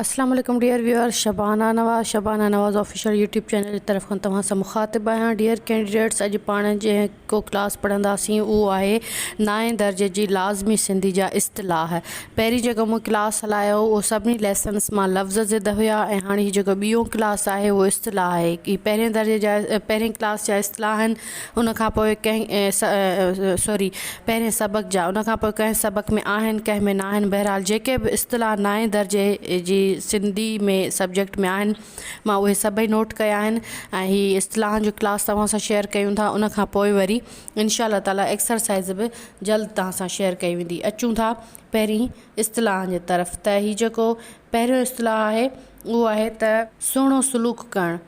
اسلام عليڪم dear viewer Shabana Nawaz Shabana Nawaz official YouTube channel جي طرف کان توهان سان مخاطب آهيان ڊيئر ڪينڊيڊيٽس اڄ پاڻ جنهن ڪو ڪلاس پڙهنداسين اهو آهي نائين درجي جي لازمي سنڌي جا اصطلاح پهرين جيڪو مون ڪلاس هلايو اهو سڀني ليسنس مان لفظ زد هيا ۽ هاڻي هي جيڪو ٻيو ڪلاس آهي اهو اصطلاح آهي هي پهرين درجي جا پهرين ڪلاس جا اصطلاح آهن ان کان پوء ڪنهن سوري پهرين سبق جا ان کان پوء ڪنهن سبق ۾ آهن ڪنهن ۾ ناهن بهرحال جيڪي به اصطلاح نائين درجي جي سنڌي ۾ سبجيڪٽ ۾ آهن مان اهي سڀئي نوٽ ڪيا آهن ۽ هي اصطلاحن جو ڪلاس توهان سان شيئر ڪيون ٿا ان کان پوء وري انشاء الله تعالي ايڪسرسائز به جلد توهان سان شيئر ڪئي ويندي اچون ٿا پهرين اصطلاحن جي طرف ته هي جيڪو پهريون اصطلاح آهي اهو آهي ته سهڻو سلوڪ ڪرڻ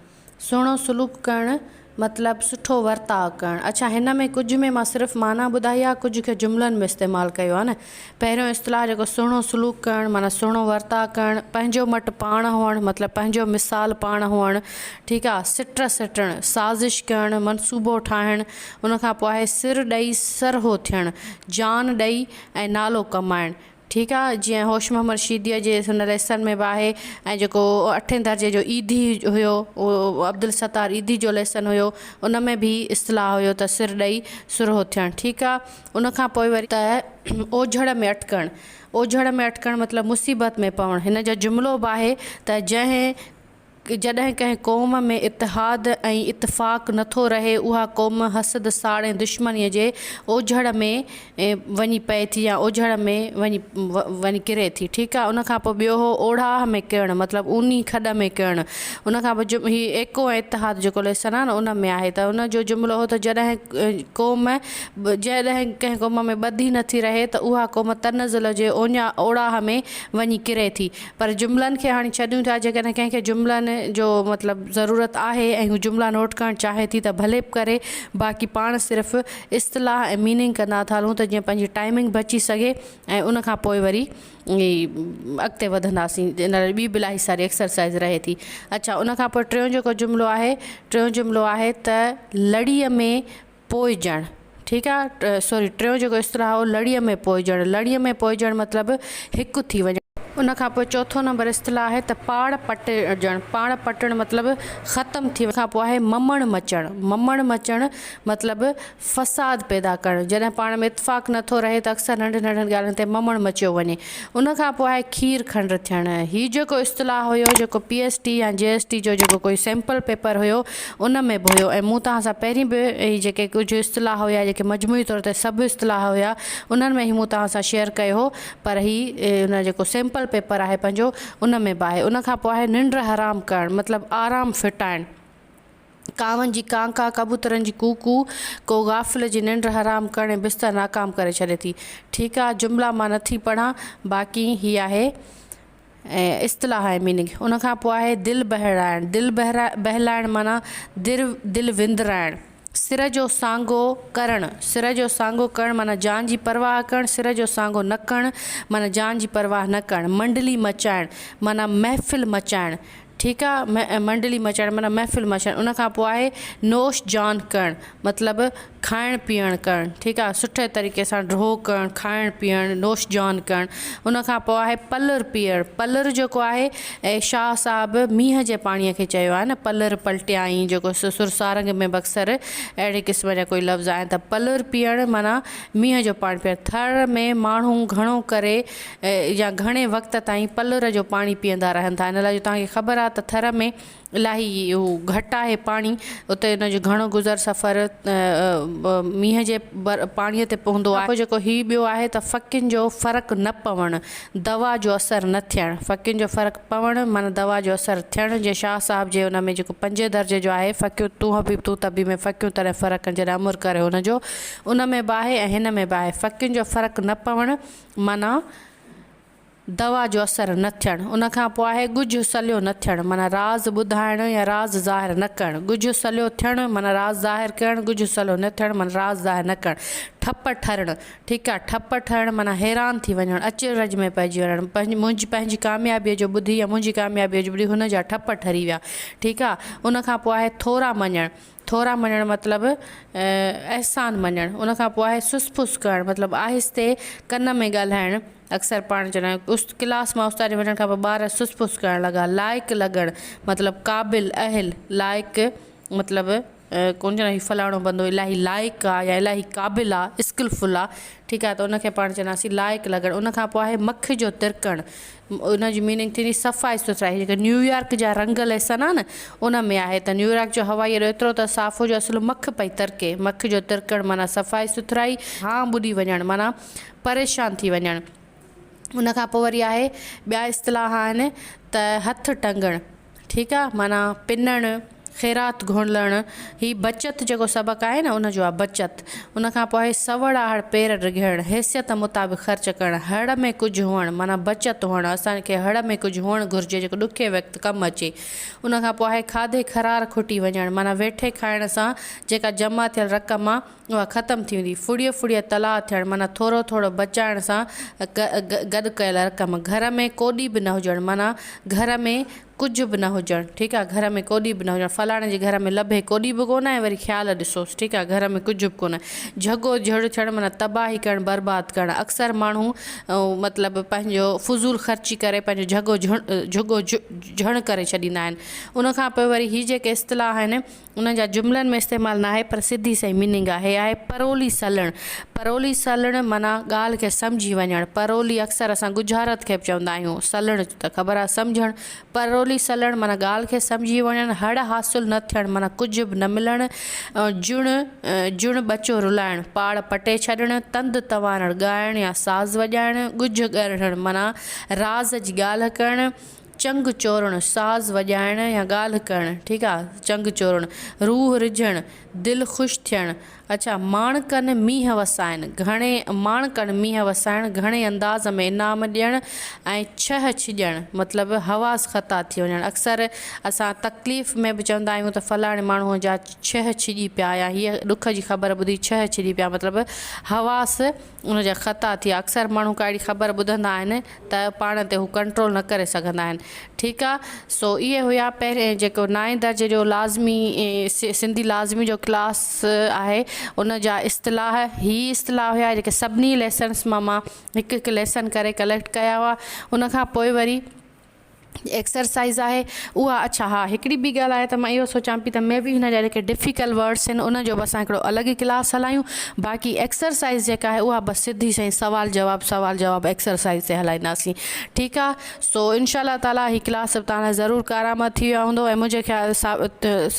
سهڻو سلوڪ ڪرڻ مطلب سٺو ورتاء ڪرڻ. اڇا هن ۾ ڪجهه ۾ مان صرف معنيٰ ٻڌائي آهي ڪجهه کي جملن ۾ استعمال ڪيو آهي نه. پهريون اصطلاح جيڪو سهڻو سلوڪ ڪرڻ معنيٰ سهڻو ورتاء ڪرڻ، پنهنجو مٽ پاڻ هئڻ مطلب پنهنجو مثال پاڻ هئڻ ٺيڪ آهي، سٽ سٽڻ، سازش ڪرڻ، منصوبو ٺاهڻ، ان کان پوء آهي سر ڏئي سرهو ٿيڻ، جان ڏئي ۽ نالو ڪمائڻ. ٺيڪ آ جيئن هوش محمد شيديء جي هن ليسن ۾ به آهي ۽ جيڪو اٺين درجي جو ايڌي هيو اهو عبدالستار ايڌي جو ليسن هيو ان ۾ به اصطلاح هيو ته سر ڏئي سرهو ٿيڻ ٺيڪ آ ان کان پوء وري ته اوجهڙ ۾ اٽڪڻ اوجهڙ ۾ اٽڪڻ مطلب مصيبت ۾ پوڻ هن جو جملو به آهي ته جنهن جڏهن ڪنهن قوم ۾ اتحاد ۽ اتفاق نه ٿو رهي، اها قوم حسد، ساڙ ۽ دشمنيء جي اوجهڙ ۾ وڃي پئي ٿي يا اوجهڙ ۾ وڃي وڃي ڪري ٿي. ٺيڪ آ. ان کان پوء ٻيو هو اوڙاهه ۾ ڪرڻ مطلب اونهي کڏ ۾ ڪرڻ. ان کان پوء هي ايڪو ۽ اتحاد جيڪو ليسن آ نه ان ۾ آهي ته ان جو جملو هو ته جڏهن قوم جڏهن ڪنهن قوم ۾ ٻڌي نه ٿي رهي ته اها قوم تنزل جي اوڙاهه ۾ وڃي ڪري ٿي. پر جملن کي هاڻي ڇڏيون ٿا جيڪڏهن ڪنهن کي جملن جو مطلب ضرورت آهي ۽ هو جملا نوٽ ڪرڻ چاهي ٿي ته ڀلي به ڪري باقي پاڻ صرف اصطلاح ۽ ميننگ ڪندا ٿا هلون ته جيئن پنهنجي ٽائمنگ بچي سگهي ۽ ان کان پوء وري اڳتي وڌنداسين ان لاء ٻي به الاهي ساري ايڪسرسائز رهي ٿي اڇا ان کان پوء ٽيون جيڪو جملو آهي ٽيون جملو آهي ته لڙيء ۾ پوئجڻ، ٺيڪ آ، سوري ٽيون جيڪو اصطلاح هو لڙيء ۾ پوئجڻ، لڙيء ۾ پوئجڻ مطلب هڪ ٿي وڃڻ. ان کان پوء چوٿون نمبر اصطلاح آهي ته پاڙ پٽجڻ، پاڙ پٽڻ مطلب ختم ٿي وڃڻ. کان پوء آهي ممڻ مچڻ، ممڻ مچڻ مطلب فساد پيدا ڪرڻ، جڏهن پاڻ ۾ اتفاق نه ٿو رهي ته اڪثر ننڍين ننڍين ڳالهين تي ممڻ مچيو وڃي. ان کان پوء آهي کير کنڊ ٿيڻ، هي جيڪو اصطلاح هيو جيڪو پي ايس ٽي يا جي ايس ٽي جو جيڪو ڪوئي سيمپل پيپر هيو ان ۾ به هيو ۽ مون توهان سان پهرين به هي جيڪي ڪجهه اصطلاح هيا جيڪي مجموعي طور تي سڀ اصطلاح هيا انهن ۾ هي مون توهان سان شيئر ڪيو هو پر هي ان جيڪو سيمپل پيپر آهي پنهنجو ان ۾ به آهي ان کان پوء آهي ننڊ حرام ڪرڻ مطلب آرام ڦٽائڻ. ڪانون جي ڪان ڪان، ڪبوترن جي ڪو ڪو، ڪو غافل جي ننڊ حرام ڪرڻ ۽ بستر ناڪام ڪري ڇڏي ٿي. ٺيڪ آ، جملا مان نٿي پڙهان، باقي هي آهي اصطلاح ۽ ميننگ. ان کان پوء آهي دل بهلائڻ، دل بهلائڻ معنيٰ در دل وندرائڻ. سر جو سانگو ڪرڻ، سر جو سانگو ڪرڻ معنيٰ جان جي پرواهه ڪرڻ، سر جو سانگو نه ڪرڻ معنيٰ جان جي پرواهه نه ڪرڻ. منڊلي مچائڻ معنيٰ محفل مچائڻ. ٺيڪ آ منڊلي مچائڻ معنيٰ محفل مچائڻ ان کان پوء آهي نوش جان ڪرڻ مطلب کائڻ پيئڻ ڪرڻ ٺيڪ آ سٺي طريقي سان ڍو ڪرڻ کائڻ پيئڻ نوش جان ڪرڻ ان کان پوء آهي پلر پيئڻ پلر جيڪو آهي شاهه صاحب مينهن جي پاڻيء کي چيو آهي نه پلر پلٽيائين جيڪو سر سارنگ ۾ به اڪثر اهڙي قسم جا ڪوئي لفظ آهن ته پلر پيئڻ معنيٰ مينهن جو پاڻي پيئڻ ٿر ۾ ماڻهو گهڻو ڪري يا گهڻي وقت تائين پلر جو پاڻي پيئندا رهن ٿا ان لاء جو توهان کي خبر آهي ته ٿر ۾ الاهي هو گهٽ آهي پاڻي اتي ان جو گهڻو گذر سفر مينهن جي پاڻي تي پوندو آهي جيڪو هي ٻيو آهي ته ڦڪين جو فرق نه پوڻ دوا جو اثر نه ٿيڻ ڦڪين جو فرق پوڻ معنيٰ دوا جو اثر ٿيڻ جيئن شاهه صاحب جي ان ۾ جيڪو پنجين درجي جو آهي ڦڪيون تون حبيب تون طبيب ۾ ڦڪيون تڏهن فرق ڪن جڏهن امر ڪري هن جو ان ۾ به آهي ۽ هن ۾ به آهي ڦڪين جو فرق نه پوڻ معنيٰ دوا جو اثر نه ٿيڻ. ان کان پوء آهي ڳجهه سليو نه ٿيڻ معنيٰ راز ٻڌائڻ يا راز ظاهر نه ڪرڻ. ڳجهه سليو ٿيڻ معنيٰ راز ظاهر ڪرڻ، ڳجهه سليو نه ٿيڻ معنيٰ راز ظاهر نه ڪرڻ. ٺپ ٺرڻ، ٺيڪ آ، ٺپ ٺرڻ معنيٰ حيران ٿي وڃڻ، اچرج ۾ پئجي وڃڻ، منهنجي پنهنجي ڪاميابيء جو ٻڌي يا منهنجي ڪاميابيء جو ٻڌي هن جا ٺپ ٺري ويا. ٺيڪ آ، ان کان پوء آهي ٿورا مڃڻ. ٿورا مڃڻ مطلب احسان مڃڻ. ان کان پوء آهي سس ڦس ڪرڻ مطلب آهستي ڪن ۾ ڳالهائڻ. اڪثر پاڻ چوندا آهيون اس ڪلاس مان استاد جي وڃڻ کان پوء ٻار سس پس ڪرڻ لڳا. لائق لڳڻ مطلب قابل، اهل، لائق مطلب ڪونه چوندا هي فلاڻو بندو الاهي لائق آ يا الاهي قابل آ اسڪلفل آ ٺيڪ آ ته ان کي پاڻ چونداسين لائق لڳڻ. ان کان پوء آهي مک جو ترڪڻ ان جي ميننگ ٿيندي صفائي سٿرائي. جيڪا نيويارڪ جا رنگ ليسن آ نه ان ۾ آهي ته نيويارڪ جو هوائي اڏو ايترو ته صاف هو جو اصل مک پئي ترڪي. مک جو ترڪڻ معنيٰ صفائي سٿرائي. هانء ٻڏي وڃڻ معنيٰ پريشان ٿي وڃڻ. ان کان پوء وري آهي ٻيا اصطلاح آهن ته هٿ ٽنگڻ ٺيڪ آ معنيٰ پنڻ، خيرات گهولڻ، هي بچت جيڪو سبق آهي نه ان جو آ بچت. ان کان پوء آهي سوڙ آهڙ پير ڊگهيڙڻ، حيثيت مطابق خرچ ڪرڻ، هڙ ۾ ڪجهه هئڻ معنيٰ بچت هئڻ، اسان کي هڙ ۾ ڪجهه هئڻ گهرجي جيڪو ڏکي وقت ڪم اچي. ان کان پوء آهي کاڌي خرار کٽي وڃڻ معنيٰ ويٺي کائڻ سان جيڪا جمع ٿيل رقم آ اها ختم ٿي ويندي. ڦڙيء ڦڙيء تلاء ٿيڻ معنيٰ ٿورو ٿورو بچائڻ سان گڏ ڪيل رقم. گهر ۾ ڪوڏي به نه هجڻ معنيٰ گهر ۾ ڪجهه به نه هجڻ. ٺيڪ آ گهر ۾ ڪوڏي به نه هجڻ. فلاڻي جي گهر ۾ لڀي ڪوڏي به ڪونه ۽ وري خيال ڏسوس. ٺيڪ آ گهر ۾ ڪجهه به ڪونه. جهڳو جهڙ ٿيڻ معنيٰ تباهي ڪرڻ برباد ڪرڻ. اڪثر ماڻهو مطلب پنهنجو فضول خرچي ڪري پنهنجو جهڳو جهڳو جهڻ ڪري ڇڏيندا آهن. ان کان پوء وري هي جيڪي اصطلاح آهن. انهن جا جملن ۾ استعمال ناهي پر سڌي سئين ميننگ آهي آهي پرولي سلڻ پرولي سلڻ معنيٰ ڳالهه کي سمجهي وڃڻ پرولي اڪثر اسان ڳجهارت کي به چوندا آهيون سلڻ ته خبر آهي سمجهڻ پرولي سلڻ معنيٰ ڳالهه کي سمجهي وڃڻ هڙ حاصل نه ٿيڻ معنيٰ ڪجهه به نه ملڻ جڻ جڻ ٻچو رلائڻ پاڙ پٽي ڇڏڻ تند توارڻ ڳائڻ يا ساز وڄائڻ ڳجهه ڳرهڻ معنيٰ راز جي ڳالهه ڪرڻ چنگ چورڻ، ساز وڄائڻ يا ڳالهه ڪرڻ، ٺيڪ آ، چنگ چورڻ، روح رجهڻ، دل خوش ٿيڻ، اڇا، ماڻڪن مينهن وسائن، گهڻي، ماڻڪن مينهن وسائڻ، گهڻي انداز ۾ انعام ڏيڻ ۽ ڇهه ڇڄڻ، مطلب حواس خطا ٿي وڃڻ، اڪثر اسان تڪليف ۾ به چوندا آهيون ته فلاڻي ماڻهوء جا ڇهه ڇڄي پيا يا هيء ڏک جي خبر ٻڌي ڇهه ڇڄي پيا مطلب حواس ان جا خطا ٿي ويا، اڪثر ماڻهو ڪا اهڙي خبر ٻڌندا آهن ته پاڻ تي هو ڪنٽرول نه ڪري سگهندا آهن ٺيڪ آ سو اهي هيا پهرين جيڪو نائين درجي جو لازمي سنڌي لازمي جو ڪلاس آهي ان جا اصطلاح هي اصطلاح هيا جيڪي سڀني ليسنس مان مان هڪ هڪ ليسن ڪري ڪليڪٽ ڪيا هئا ان کان پوء وري ايڪسرسائيز آهي اها اڇا ها هڪڙي ٻي ڳالهه آهي ته مان اهو سوچان پئي ته مي بي هن جا جيڪي ڊفيڪلٽ ورڊس آهن ان جو به اسان هڪڙو الڳ ئي ڪلاس هلايون باقي ايڪسرسائيز جيڪا آهي اها بس سڌي سائين سوال جواب سوال جواب ايڪسرسائيز تي هلائينداسين ٺيڪ آهي سو انشاء الله تعالي هي ڪلاس به توهان لاء ضرور ڪارآمد ٿي ويو هوندو ۽ منهنجي خيال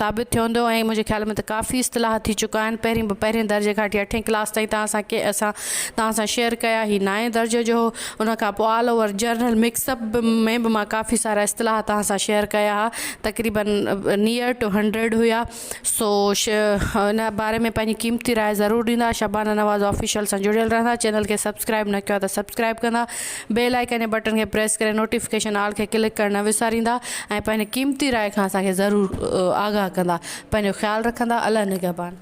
ثابت ٿيو هوندو ۽ منهنجي خيال ۾ ته ڪافي اصطلاح ٿي چڪا آهن پهرين به پهرين درجي کان وٺي اٺين ڪلاس تائين توهان سان ڪي اسان توهان سان شيئر ڪيا هي نائين درجي جو هو ان کان پوء all over general mix up ۾ به مان ڪافي سارا اصطلاح توهان سان شيئر ڪيا ها تقريبن نيئر ٽو هنڊريڊ هيا سو ان باري ۾ پنهنجي قيمتي راء ضرور ڏيندا شبانه نواز آفيشل سان جڙيل رهندا چينل کي سبسڪرائب نه ڪيو آهي ته سبسڪرائب ڪندا بيل آئيڪن جي بٽڻ کي پريس ڪري نوٽيفڪيشن آل کي ڪلڪ ڪرڻ نه وساريندا ۽ پنهنجي قيمتي راء کان اسان کي ضرور آگاهه ڪندا پنهنجو خيال رکندا الله نگهبان.